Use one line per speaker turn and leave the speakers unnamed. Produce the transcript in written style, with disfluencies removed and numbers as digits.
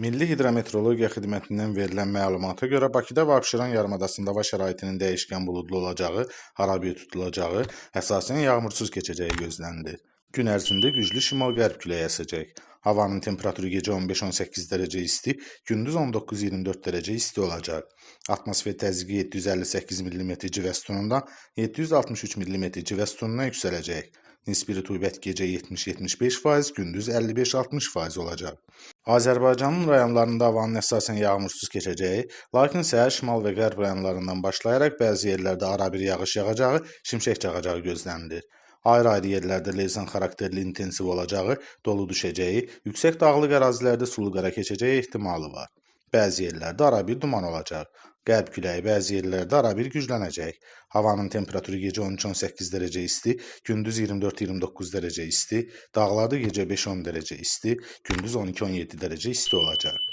Milli Hidrometeorologiya Xidmətindən verilən məlumata görə Bakıda və Abşeron yarımadasında hava şəraitinin dəyişkən buludlu olacağı, arabir tutulacağı, əsasən yağmursuz keçəcəyi gözlənilir. Gün ərzində güclü şimal-qərb küləyi əsəcək. Havanın temperaturu gecə 15-18 dərəcə isti, gündüz 19-24 dərəcə isti olacaq. Atmosfer təzyiqi 758 mm civə sütunundan 763 mm civə sütununa yüksələcək. Nisbi rütubət gecə 70-75%, gündüz 55-60% olacaq. Azərbaycanın rayonlarında havanın əsasən yağmursuz keçəcəyi, lakin səhər şimal və qərb rayonlarından başlayaraq bəzi yerlərdə arabir yağış yağacağı, şimşək çaxacağı gözlənilir. Ayrı-ayrı yerlərdə leysan xarakterli intensiv olacağı, dolu düşəcəyi, yüksək dağlıq ərazilərdə sulu qara keçəcəyi ehtimalı var. Bəzi yerlərdə arabir duman olacaq. Qərb küləyi bəzi yerlərdə arabir güclənəcək. Havanın temperaturu gecə 13-18 dərəcə isti, gündüz 24-29 dərəcə isti, dağlarda gecə 5-10 dərəcə isti, gündüz 12-17 dərəcə isti olacaq.